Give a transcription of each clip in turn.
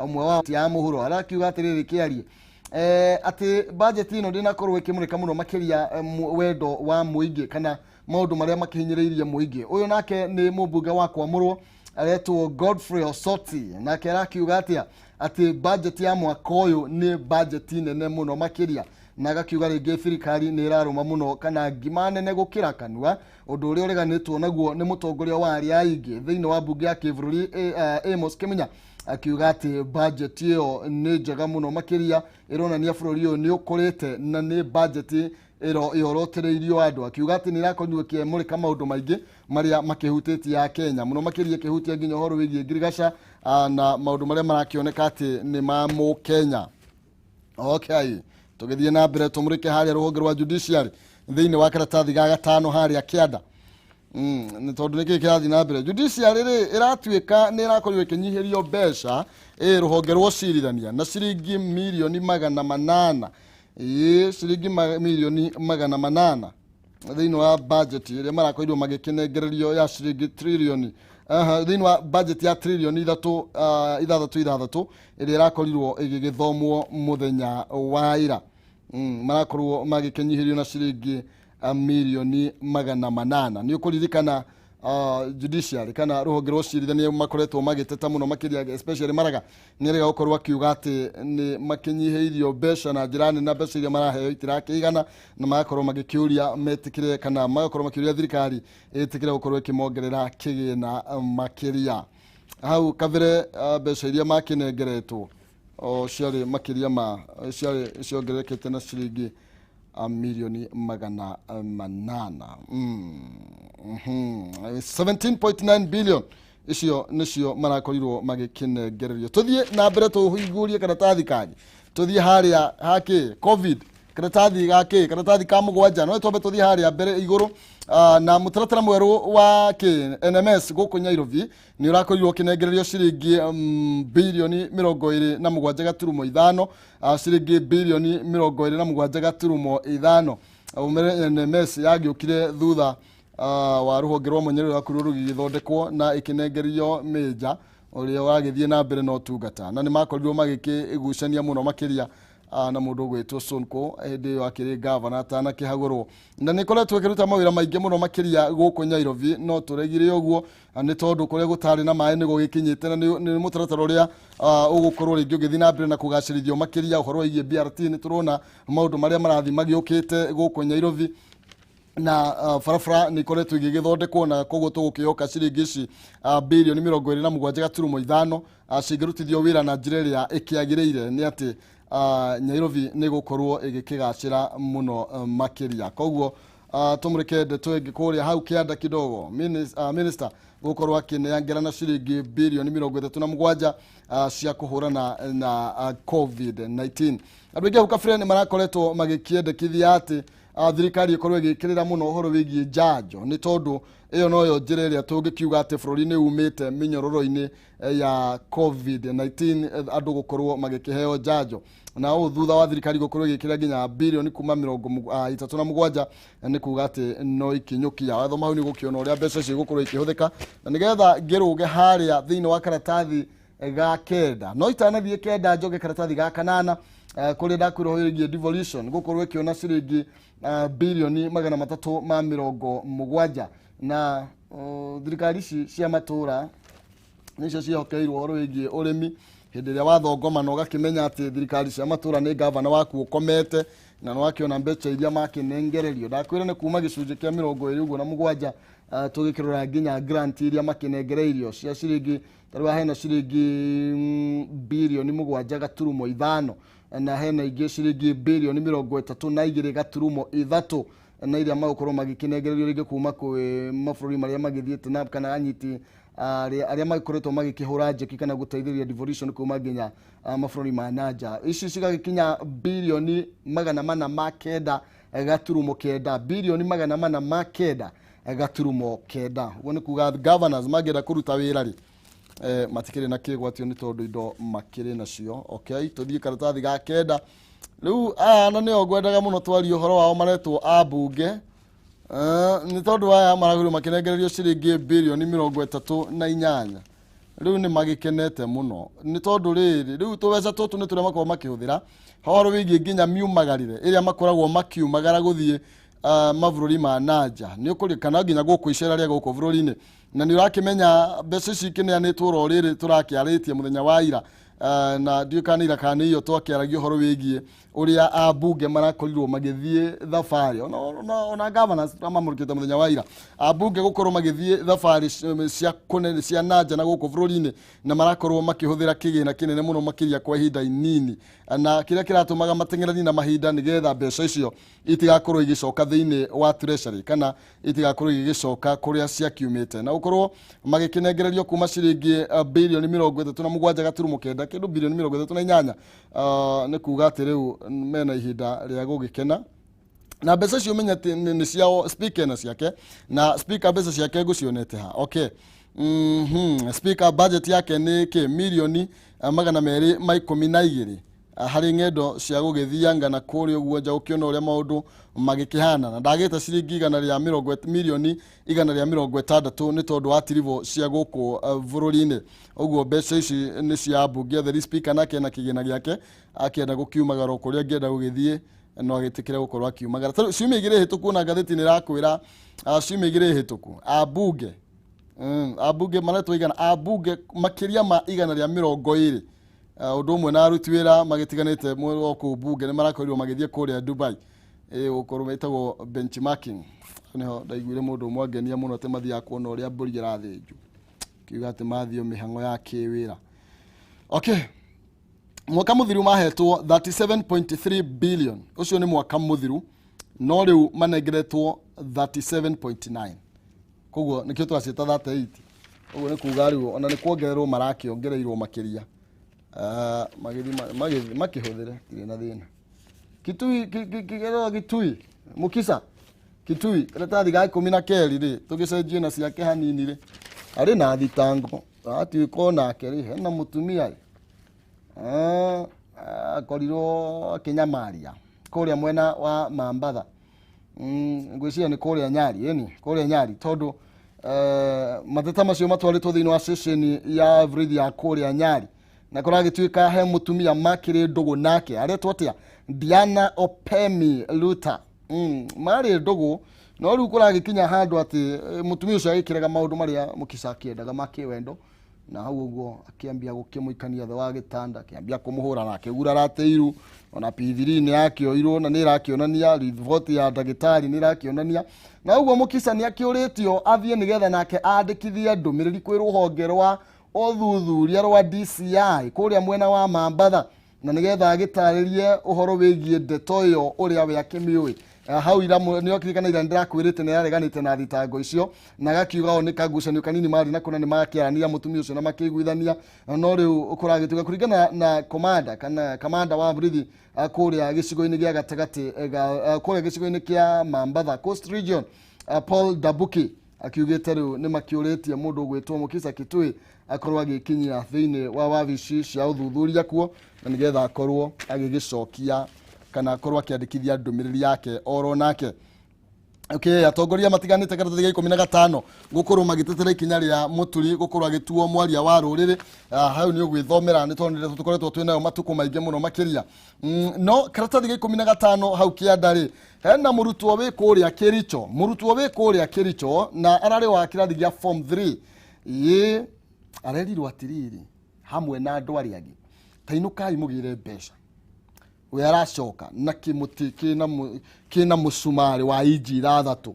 Ũmwe wa ya mũhuro arakiuga atĩrĩrĩ, kĩarie atĩ budget ĩno ndĩnakorwo ĩkĩmũrĩka mũno makĩria wendo wa mũingĩ kana maũndũ marĩa makĩhinyĩrĩirie mũingĩ. Ũyũ nake nĩ mũmbunge wa Kwamũrwo aretwo Godfrey Osoti, nake arakiuga atĩa? Atĩ budget ya mwaka ũyũ nĩ budget nene mũno makĩria, na agakiuga rĩngĩ thirikari nĩ ĩrarũma mũno kana ngima nene gũkĩra kanua, ũndũ ũrĩa ũreganĩtwo naguo nĩ mũtongoria wa arĩa aingĩ thĩinĩ wa mbunge ya kĩbũrũri Amos Kĩmunya, akiuga atĩ budget ĩyo nĩ njega mũno makĩria, ĩronania bũrũri ũyũ nĩ ũkũrĩte na nĩ budget ĩro yorotereirio andũ. Akiuga atĩ nĩ ĩrakorirwo ĩkĩmũrĩka maũndũ maingĩ marĩa makĩhutĩtie ya Kenya mũno makĩria, ĩkĩhutia nginya ũhoro wĩgiĩ ngirigaca na maũndũ marĩa marakĩoneka atĩ nĩ ma mũkenya. Okay, tũgĩthiĩ na mbere tũmũrĩke harĩa rũhonge rwa judiciary thĩinĩ wa karatathi ga gatano harĩa kĩanda. Nĩ tondũ nĩkĩ kĩrathiĩ na mbere judiciary rĩ, ĩratuĩka nĩ ĩrakorirwo ĩkĩnyihĩrio mbeca ĩ rũhonge rwa ũcirithania na ciringi mirioni 800, ĩ ciringi mirioni 800 thĩinĩ wa budget ĩrĩa marakorirwo magĩkĩnengererio ya ciringi tririoni, thĩinĩ wa budget ya tririoni 3 6 6 ĩrĩa ĩrakorirwo ĩgĩgĩthomwo mũthenya wa ira. Marakorwo magĩkĩnyihĩrio na ciringi mirioni 800. Nĩ ũkũririkana judiciary kana rũhonge rwa ũcirithania makoretwo magĩteta mũno makĩria, especially Maraga nĩ arega gũkorwo akiuga atĩ nĩ makĩnyihĩirio mbeca na njĩra nene na mbeca iria maraheo itirakĩigana, na magakorwo magĩkĩũria metĩkĩre kana magakorwo makĩũria thirikari ĩtĩkĩre gũkorwo ĩkĩmongerera kĩgĩna makĩria. Hau kabere mbeca iria makĩnengeretwo o ciarĩ makĩria ma ciarĩ ciongererekete na ciringi mirioni 800, 17.9 billion icio nicio marakorirwo magĩkĩnengererio. Tũthiĩ na mbere tũhingũrie karatathi kangĩ, tũthiĩ harĩa hakĩ COVID, karatathi gakĩ karatathi ka mũgwanja. No twambe tũthiĩ harĩa mbere igũrũ na mũtaratara mwerũ wa kĩ NMS gũkũ Nairobi nĩ ũrakorirwo ũkĩnengererio ciringi birioni 27.5, ciringi birioni 27.5. Umere NMS yagĩũkire thutha wa rũhonge rwa mwanya rũrĩa rwakorirwo rũgĩgĩthondekwo na ĩkĩnengerio mĩnja ũrĩa wagĩthiĩ na mbere na ũtungata, na nĩ makorirwo magĩkĩgucania mũno makĩria na mũndũ ũgwĩtwo Sonko hĩndĩ ĩyo akĩrĩ gavana atanakĩhagũrwo, na nĩ ĩkoretwo ĩkĩruta mawĩra maingĩ mũno makĩria gũkũ Nairobi. No tũregire ũguo nĩ tondũ kũrĩa gũtarĩ na maĩ nĩ gũgĩkinyĩte, na nĩ mũtaratara ũrĩa ũgũkorwo rĩngĩ ũgĩthiĩ na mbere na kũgacĩrithio makĩria. Ũhoro wĩgiĩ BRT, nĩ tũrona maũndũ marĩa marathiĩ magĩũkĩte gũkũ Nairobi, na barabara nĩ ikoretwo igĩgĩthondekwo, na koguo tũgũkĩhoka ciringi ici birioni 27.5 cingĩrutithio wĩra na njĩra ĩrĩa ĩkĩagĩrĩire, nĩ atĩ Nairobi nĩ gũkorwo ĩgĩkĩgacĩra mũno makĩria. Koguo tũmũrĩke ndeto ĩngĩ kũrĩa hau kĩanda kidogo. Minister gũkorwo akĩnengera ciringi birioni 37 cia kũhũrana na COVID-19. Andũ aingĩ hau kabere nĩ marakoretwo magĩkĩendekithia atĩ thirikari ĩkorwo ĩgĩkĩrĩra mũno ũhoro wĩgiĩ njanjo, nĩ tondũ ĩyo noyo njĩra ĩrĩa tũngĩkiuga atĩ bũrũri nĩ umĩte mĩnyororo-inĩ ya COVID-19, andũ gũkorwo magĩkĩheo njanjo. Na ũũ thutha wa thirikari gũkorwo ĩgĩkĩra nginya birioni kuma 37, nĩ kuga atĩ no ikinyũkia watho mau nĩ gũkĩona ũrĩa mbeca icio igũkorwo ikĩhũthĩka. Na nĩgetha ngĩrũge harĩa thĩinĩ wa karatathi ga kenda, no itanathiĩ kenda, njoge karatathi ga kanana kũrĩa ndakwĩra ũhoro wĩgiĩ devolution gũkorwo ĩkĩona ciringi birioni 370, na thirikari ici cia matũra nicio ciĩhokeirwo ũhoro wĩgiĩ ũrĩmi. Hĩndĩ ĩrĩa wathongoma na ũgakĩmenya atĩ thirikari cia matũra nĩ gavana waku ũkomete na nĩ wakĩona mbeca iria makĩnengererio, ndakwĩra nĩ kuma gĩcunjĩ kĩa 27 ũguo na mũgwanja, tũgĩkĩrora nginya grant iria makĩnengereirio cia ciringi, tarĩu hena ciringi birioni 7.5, na hena ingĩ ciringi birioni 32.3, na iria magũkorwo magĩkĩnengererio rĩngĩ kuma kwĩ mabũrũri marĩa magĩthiĩte na kana anyiti arĩa magĩkoretwo magĩkĩhũra njeki kana gũteithĩrĩria devolution kuma nginya mabũrũri ma nanja. Ici cigagĩkinya birioni 409.9, birioni 409.9. Ũguo nĩ kuga governors mangĩenda kũruta wĩra rĩ, matikĩrĩ na kĩgwatio nĩ tondũ indo makĩrĩ nacio. Okay, tũthiĩ karatathi ga kenda rĩu. Aya na nĩo ngwendaga mũno twarie ũhoro wao, maretwo ambunge. Nĩ tondũ aya maragũrirwo makĩnengererio ciringi birioni 38. Rĩu nĩ magĩkenete mũno nĩ tondũ rĩrĩ, rĩu tũbeca tũtũ nĩ tũrĩa makoragwo makĩhũthĩra horo wĩgiĩ nginya miumagarĩre ĩrĩa makoragwo makiumagara gũthiĩ mabũrũri ma nanja nĩ ũkũrĩ kana nginya gũkũ icera rĩa gũkũ bũrũri-inĩ. Na nĩ ũrakĩmenya mbeca ici ikĩneanĩtwo oro rĩrĩ tũrakĩarĩtie mũthenya wa ira, na ndiũĩ kana nĩ ira kana nĩ iyo twakĩaragia ũhoro wĩgiĩ ũrĩa ambunge marakorirwo magĩthiĩ thabarĩ, ona governors mamũrĩkĩte mũthenya wa ira, ambunge gũkorwo magĩthiĩ thabarĩ cia kũnene cia nanja na gũkũ bũrũri-inĩ, na marakorwo makĩhũthĩra kĩgĩna kĩnene mũno makĩria kwa ihinda inini, na kĩrĩa kĩratũmaga mateng'eranie na mahinda nĩgetha mbeca icio itigakorwo igĩcoka thĩinĩ wa treasury kana itigakorwo igĩgĩcoka kũrĩa ciakiumĩte, na gũkorwo magĩkĩnengererio kuma ciringi birioni 37.9 kĩndũ birioni 38. Nĩ kuga atĩ rĩu mena ihinda rĩa gũgĩkena na mbeca icio. Menya atĩ nĩ ciao, speaker na ciake, na speaker mbeca ciake ngũcionete ha? Okay. Speaker budget yake nĩ kĩ mirioni 212 harĩ ng'endo cia gũgĩthianga na kũrĩa ũguo nja gũkĩona ũrĩa maũndũ magĩkĩhana, na ndagĩte ciringi igana rĩa mĩrongo mirioni 160 nĩ tondũ wa tiribo cia gũkũ bũrũri-inĩ. Ũguo mbeca ici nĩ cia ambunge othe. Speaker nake na kĩgĩna gĩake akĩenda gũkiumagara o kũrĩa angĩenda gũgĩthiĩ, no agĩtĩkĩre gũkorwo akiumagara. Tarĩu ciumia 2 hĩtũku na ngathĩti nĩ ĩrakwĩra, ciumia 2 hĩtũku ambunge, ambunge maretwo igana, ambunge makĩria ma 120, ũndũ ũmwe na aruti wĩra magĩtiganĩte o kũu bunge nĩ marakorirwo magĩthiĩ kũrĩa Dubai, gũkorwo metagwo benchmarking. Nĩho ndaiguire mũndũ ũmwe angenia mũno atĩ mathiaga kuona ũrĩa mbũri ĩrathĩnjwo, kiuga atĩ mathiĩ mĩhang'o ya kĩwĩra. Okay, mwaka mũthiru mahetwo 37.3 billion, ũcio nĩ mwaka mũthiru, no rĩu manengeretwo 37.9, koguo nĩkĩo tũraciĩta 38. Ũguo nĩ kuga rĩu ona nĩ kuongererwo marakĩongereirwo makĩria. Magĩthiĩ makĩhũthĩre tirĩ na thĩna. Kitui Kitui Mukisa Kitui karatathi ga 12 rĩ, tũgĩcenjie na ciake hanini rĩ, arĩ na thitango atuĩka onake rĩ hena mũtumia rĩ. Akorirwo akĩnyamaria kũrĩa mwena wa Mambatha. Ngwĩciria nĩ kũrĩa Nyari, ĩni kũrĩa Nyari, tondũ mateta macio matwarĩtwo thĩinĩ wa ceceni ya borithi ya kũrĩa Nyari, na kũragĩtuĩka he mũtumia makĩrĩ ndũgũ nake aretwo atĩa, Diana Opemi Luta. Marĩ ndũgũ, no rĩu kũragĩkinya handũ atĩ mũtumia ũcio agĩkĩrega maũndũ marĩa Mukisa akĩendaga ma kĩwendo, na hau ũguo akĩambia gũkĩmũikania thĩ wa gĩtanda, akĩambia kũmũhũra na akĩgurara atĩ ona P3 nĩ yakĩoirwo na nĩ ĩrakĩonania riboti ya ndagĩtarĩ nĩ ĩrakĩonania. Na ũguo Mukisa nĩ akĩũrĩtio athiĩ nĩgetha nake andĩkithie ndũmĩrĩri kwĩ rũhonge rwa ũthuthuria rwa DCI kũrĩa mwena wa Mambatha, na nĩgetha agĩtarĩrie ũhoro wĩgiĩ ndeto ĩyo ũrĩa we akĩmĩũĩ. Hau ira nĩ okirikana ira nĩndĩrakwĩrĩte nĩ areganĩte na thitango icio na agakiuga o nĩ kagucanio kanini marĩ nako na nĩ makĩarania mũtumia ũcio na makĩiguithania. No rĩu kũragĩtuĩka kũringana na komanda kana kamanda wa borithi kũrĩa gĩcigo-inĩ gĩa gatagatĩ kũrĩa gĩcigo-inĩ kĩa Mambatha Coast Region, Paul Dabuki akiugĩte rĩu nĩ makĩũrĩtie mũndũ ũgwĩtwo Mukisa Kitui akorwo agĩkinyia thĩinĩ wa wabici cia ũthuthuria kuo, na nĩgetha akorwo agĩgĩcokia kana akorwo akĩandĩkithia ndũmĩrĩri yake oro nake. Okay, atongoria matiganĩte karatathi ga 15 gũkorwo magĩtetera ikinya rĩa Mũturi gũkorwo agĩtuo mwaria wa rũrĩrĩ. Hau nĩ ũgwĩthomera nĩ tondũ nĩ tũkoretwo twĩ nayo matukũ maingĩ mũno makĩria. No karatathi ga 15 hau kĩanda rĩ, hena mũrutwo wĩ kũrĩa Kĩricho, mũrutwo wĩ kũrĩa Kĩricho na ararĩ wa kĩrathi gĩa form 3, ĩ arerirwo atĩrĩrĩ hamwe na andũ arĩa angĩ, tainũkai mũgĩre mbeca. We aracoka na kĩmũtĩ kĩna mũcumarĩ wa inji 6,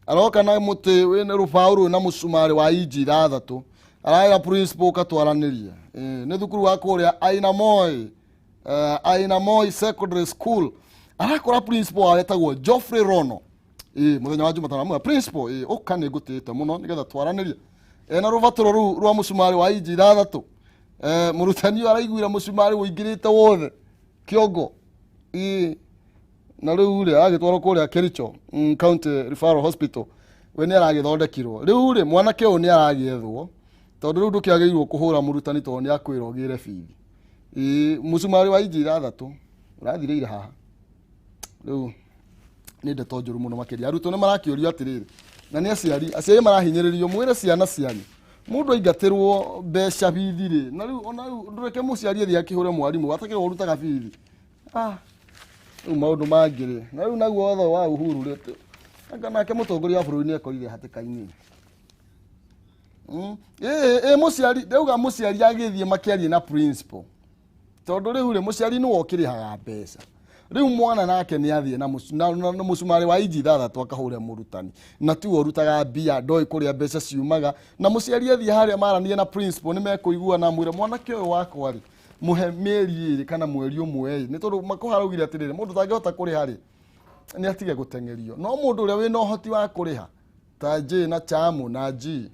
aroka na mũtĩ wĩna rũbaũ rwĩna mũcumarĩ wa inji 6, arera principal ũkatwaranĩrie. Nĩ thukuru wa kũrĩa Ainamoi, Ainamoi Secondary School. Arakora principal wao etagwo Geoffrey Rono, mũthenya wa Jumatano, amwĩra, "Principal, ũka nĩ ngũtĩĩte mũno nĩgetha twaranĩrie." Ena rũbatũro rũu rwa mũcumarĩ wa inji 6. Mũrutani ũyũ araiguire mũcumarĩ ũingĩrĩte wothe kĩongo, na rĩu rĩ agĩtwarwo kũrĩa Kericho County Referral Hospital. We nĩ aragĩthondekirwo. Rĩu rĩ mwanake ũyũ nĩ aragĩethwo tondũ rĩu ndũkĩagĩrĩirwo kũhũra mũrutani tondũ nĩ akwĩra ũgĩre bithi. Mũcumarĩ wa inji 6 ũrathirĩire haha. Rĩu nĩ ndeto njũru mũno makĩria. Arutwo nĩ marakĩũrio atĩrĩrĩ, na nĩ aciari, aciari marahinyĩrĩrio, mwĩre ciana cianyu. Mũndũ aingatĩrwo mbeca bithi rĩ, na rĩu ona rĩu ndũreke mũciari athiĩ akĩhũre mwarimũ atakĩrwo ũrutaga bithi. Ah, rĩu maũndũ mangĩ rĩ, na rĩu naguo watho wa Uhuru rĩ, anga nake mũtongoria wa bũrũri nĩ ekorire hatĩka-inĩ. Ĩ ĩ mũciari ndauga mũciari agĩthiĩ makĩarie na principal, tondũ rĩu rĩ, mũciari nĩwe ũkĩrĩhaga mbeca. Rĩu mwana nake nĩ athiĩ na na mũcumarĩ wa inji 6 akahũre mũrutani, na tiwe ũrutaga mbia, ndoĩ kũrĩa mbeca ciumaga. Na mũciari athiĩ harĩa maranie na principal, nĩ mekũiguana, amwĩre mwanake ũyũ wakwa rĩ, mũhe mĩeri 2 kana mweri 1 ĩ, nĩ tondũ Makũha araugire atĩrĩrĩ, mũndũ ũtangĩhota kũrĩha rĩ, nĩ atige gũteng'erio. No mũndũ ũrĩa wĩna ũhoti wa kũrĩha ta J na Chamu na G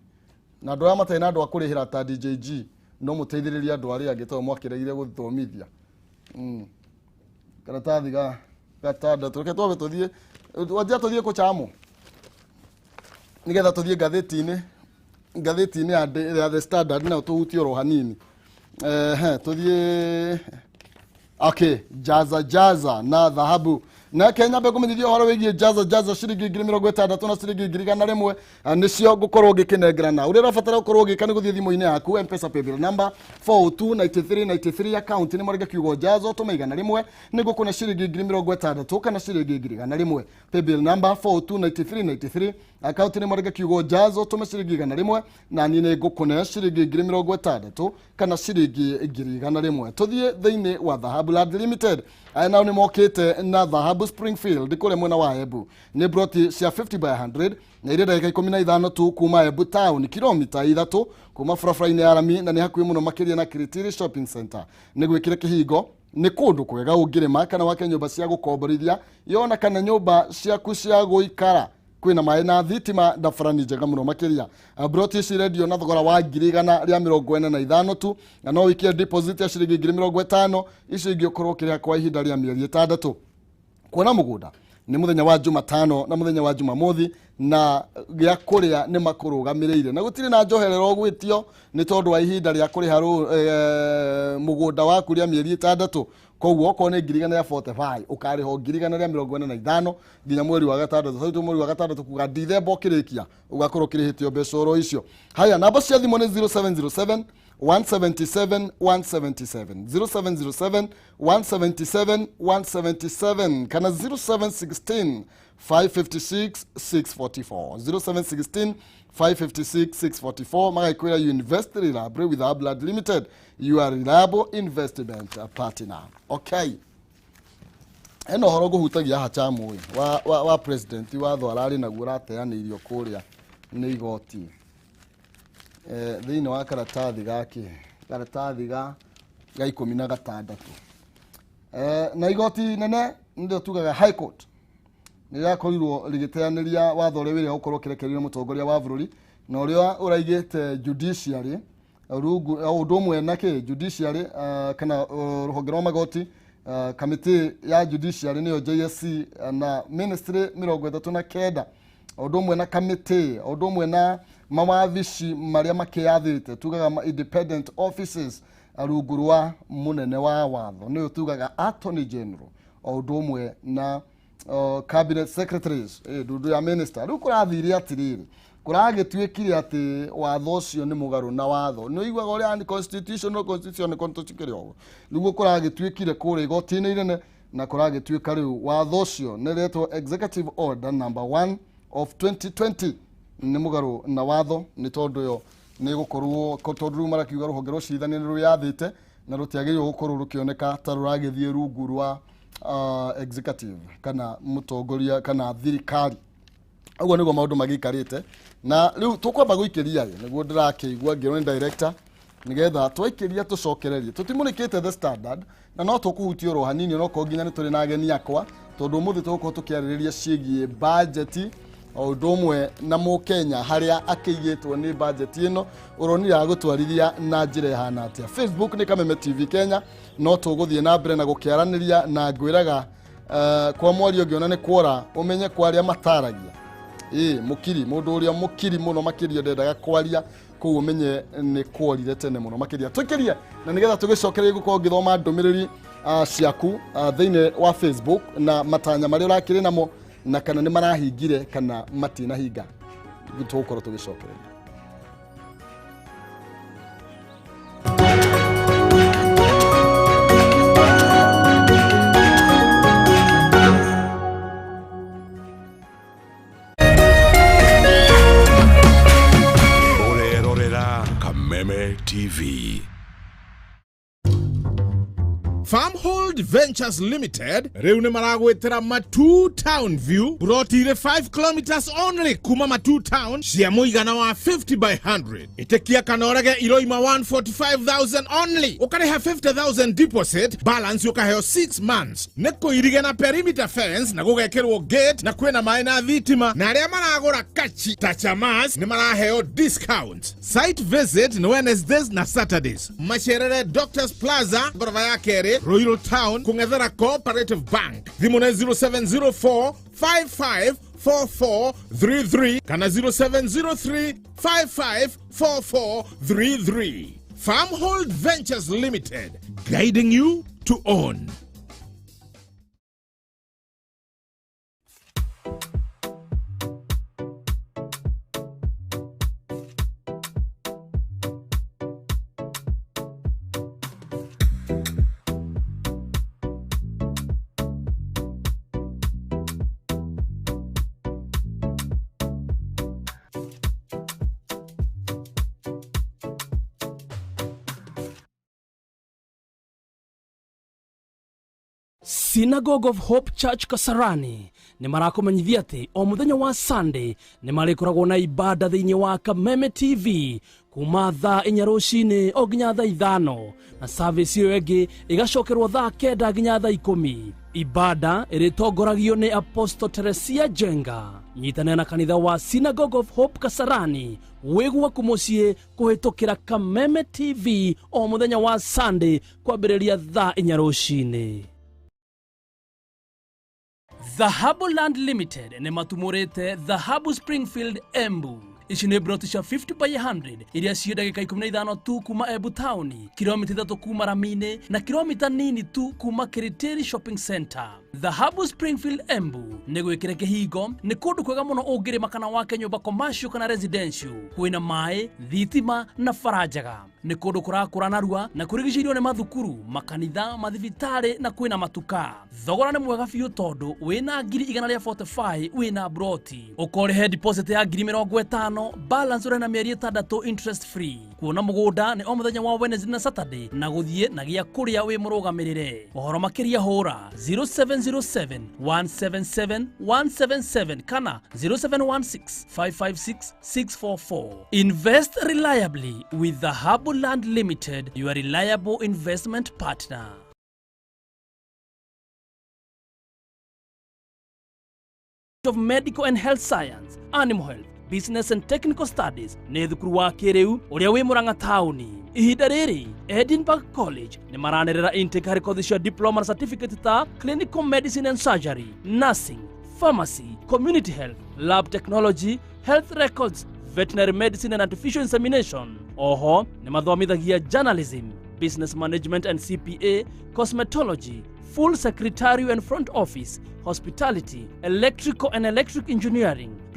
na andũ arĩa matarĩ na andũ a kũrĩhĩra ta DJG, no mũteithĩrĩrie andũ arĩa angĩ tondũ mwakĩregire gũthomithia. Karatathi ga gatandatũ, reke twambe tũthiĩ, wanjia tũthiĩ kũ Chamu nĩgetha tũthiĩ ngathĩti-inĩ ya The Standard nayo tũhutie oro hanini. Ehe, tũthiĩ. Okay, jaza jaza na dhahabu. Na Kenya mbe kũmenyithia ũhoro wĩgiĩ jaza jaza, ciringi 60,000 na ciringi 100,000 nĩcio ngũkorwo ngĩkĩnengerana. Ũrĩa ũrabatara gũkorwo ũgĩka nĩ gũthiĩ thimũ-inĩ yaku, M-Pesa paybill number 429393, account nĩ marĩke kiugo jaza, ũtũme 100, nĩ ngũkũne ciringi 60,000 kana ciringi 100,000. Paybill number 429393, account nĩ marĩke kiugo jaza, ũtũme ciringi 100, na niĩ nĩ ngũkũne ciringi 60,000 kana ciringi 100,000. Tũthiĩ thĩinĩ wa Dhahabu Land Limited. Aya nao nĩ mokĩte na Dhahabu Springfield kũrĩa mwena wa Embu. Nĩ broti cia 50 by 100 na irĩ ndagĩka 15 tu kuma Embu town, kilomita 3 kuma barabara-inĩ ya rami, na nĩ hakuhĩ mũno makĩria na Kiritiri Shopping Center. Nĩ gwĩkĩre kĩhingo, nĩ kũndũ kwega ũngĩrĩma kana wake nyũmba cia gũkomborithia yona kana nyũmba ciaku cia gũikara. Kwĩna maĩ na thitima na bara nĩ njega mũno makĩria. Broti ici irendio na thogora wa 145,000 tu, na no ũikie deposit ya ciringi 50,000, icio ingĩ ũkorwo ũkĩrĩha kwa ihinda rĩa mĩeri 6. Kuona mũgũnda nĩ mũthenya wa Jumatano na mũthenya wa Jumamothi, na gĩa kũrĩa nĩ makũrũgamĩrĩire, na gũtirĩ na njoherero ũgwĩtio nĩ tondũ wa ihinda rĩa kũrĩha mũgũnda waku rĩa mĩeri 6. Koguo okorwo nĩ 145,000, ũkarĩha 145,000 nginya mweri wa gatandatũ. Tarĩu mweri wa gatandatũ kuga Dithemba ũkĩrĩkia, ũgakorwo ũkĩrĩhĩtio mbeca oro icio. Haya, namba cia thimũ nĩ 0707 177 177, 0707 177 177, kana 0716 556 644, 0716 556 644. Magakwĩra you invest reliably with our Blood Limited, you are reliable investment partner. Okay, hena ũhoro ngũhutagia haha Chamu ĩ, wa president, watho ararĩ naguo ũrateanĩirio kũrĩa nĩ igoti. Thĩinĩ wa karatathi gake, karatathi ga 16, na igoti nene nĩrĩo tugaga High Court nĩ rĩrakorirwo rĩgĩteanĩria watho ũrĩa wĩrĩga gũkorwo ũkĩrekererio mũtongoria wa bũrũri, na ũrĩa ũraigĩte judiciary rungu o ũndũ ũmwe na kĩ judiciary, kana rũhonge rwa magoti, kamĩtĩ ya judiciary nĩyo JSC, na ministry 39, o ũndũ ũmwe na kamĩtĩ, o ũndũ ũmwe na mawabici marĩa makĩyathĩte, tugaga independent offices, rungu rwa mũnene wa watho nĩyo tugaga Attorney General, o ũndũ ũmwe na cabinet secretaries, ndundu ya minister. Rĩu kũrathire atĩrĩrĩ, kũragĩtuĩkire atĩ watho ũcio nĩ mũgarũ na watho. Nĩ ũiguaga ũrĩa ni constitutional constitution nĩ constitution ũguo nĩguo kũragĩtuĩkire kũrĩa igoti-inĩ inene, na kũragĩtuĩka rĩu watho ũcio nĩ retwo Executive Order number 1 of 2020 nĩ mũgarũ na watho, nĩ tondũ yo nĩ gũkorwo tondũ rĩu marakiuga rũhonge rwa ũcirithania nĩ rwĩyathĩte na rũtiagĩrĩirwo gũkorwo rũkĩoneka ta rũragĩthiĩ rungu rwa executive kana mũtongoria kana thirikari. Ũguo nĩguo maũndũ magĩikarĩte. Na rĩu tũkwamba gũikĩria ĩ, nĩguo ndĩrakĩigua ngĩrwo nĩ director, nĩgetha twaikĩria tũcokererie. Tũtimũrĩkĩte The Standard na no tũkũhutia oro hanini, onokorwo nginya nĩ tũrĩ na ageni akwa, tondũ ũmũthĩ tũgũkorwo tũkĩarĩrĩria ciĩgiĩ bajeti o ũndũ ũmwe na mũkenya harĩa akĩigĩtwo nĩ bajeti ĩno, ũronire agũtwarithia na njĩra ĩhana atĩa. Facebook nĩ Kameme TV Kenya. No tũgũthiĩ na mbere na gũkĩaranĩria, na ngwĩraga kwa mwario ũngĩona nĩ kwora, ũmenye kwa arĩa mataragia ĩ mũkiri, mũndũ ũrĩa mũkiri mũno makĩria ndendaga kwaria kũu, ũmenye nĩ kworire tene mũno makĩria. Tũikĩrie na nĩgetha tũgĩcokererie gũkorwo ngĩthoma ndũmĩrĩri ciaku thĩinĩ wa Facebook na matanya marĩa ũrakĩrĩ namo, na kana nĩ marahingire kana matinahinga, tũgũkorwo tũgĩcokereria. Farmhold Ventures Limited rĩu nĩ maragwĩtĩra Matu Town View, buroti irĩ 5 kilometers only kuma Matu Town, cia mũigana wa 50 by 100. Ĩtĩkia kana ũrege, iroima 145,000 only, ũkarĩha 50,000 deposit, balance ũkaheo 6 months. Nĩ kũirige na perimeter fence na gũgekĩrwo gate, na kwĩna maĩ na thitima, na arĩa maragũra kachi ta chamas nĩ maraheo discount. Site visit nĩ Wednesdays na Saturdays. Macerere Doctors Plaza, ngoroba ya kerĩ, Ruiru Town, kũng'ethera Cooperative Bank. Thimũ nĩ 0704 554433 kana 0703 554433. Farmhold Ventures Limited, guiding you to own. Synagogue of Hope Church Kasarani nĩ marakũmenyithia atĩ o mũthenya wa Sunday nĩ marĩkoragwo na ibada thĩinĩ wa Kameme TV kuma thaa 4 rũcinĩ o nginya thaa 5, na service ĩyo ĩngĩ ĩgacokerwo thaa 9 nginya thaa 10. Ibada ĩrĩtongoragio nĩ Apostle Teresia Jenga. Nyitanĩra na kanitha wa Synagogue of Hope Kasarani wĩ gwaku mũciĩ kũhĩtũkĩra Kameme TV o mũthenya wa Sunday kwambĩrĩria thaa 4 rũcinĩ. Dhahabu Land Limited nĩ matumũrĩte Dhahabu Springfield Embu. Ici nĩ broti cia 50 by 100 iria ciĩ ndagĩka 15 tu kuma Embu Town, kilomita 3 kuma Ramini na kilomita nini tu kuma Kiritiri Shopping Center. Dhahabu Springfield Embu nĩ gwĩkĩre kĩhingo, nĩ kũndũ kwega mũno ũngĩrĩma kana wake nyũmba commercial kana residential, kwĩna maĩ, thitima na bara njega. Nĩ kũndũ kũrakũra narua na kũrigicĩirio nĩ mathukuru, makanitha, mathibitarĩ na kwĩna matuka. Thogora nĩ mwega biũ tondũ wĩna ngiri 145 wĩna broti. Ũkorĩhe deposit ya ngiri 50, balance ũrĩ na mĩeri 6 interest free. Kuona mũgũnda nĩ o mũthenya wa Wednesday na Saturday, na gũthiĩ na gĩa kũrĩa wĩ mũrũgamĩrĩre. Ũhoro makĩria hũra 0707 177 177 kana 0716 556 644. Invest reliably with Dhahabu Land Limited, your reliable investment partner. Of Medical and Health Science, Animal Health, Business and Technical Studies nĩ thukuru wa kĩrĩu ũrĩa wĩ Murang'a taũni. Ihinda rĩrĩ Edinburgh College nĩ maranĩrĩra intake harĩ kothi cia diploma na certificate ta Clinical Medicine and Surgery, Nursing, Pharmacy, Community Health, Lab Technology, Health Records, Veterinary Medicine and Artificial Insemination. Oho nĩ mathomithagia Journalism, Business Management and CPA, Cosmetology, Full Secretarial and Front Office, Hospitality, Electrical and Electric Engineering.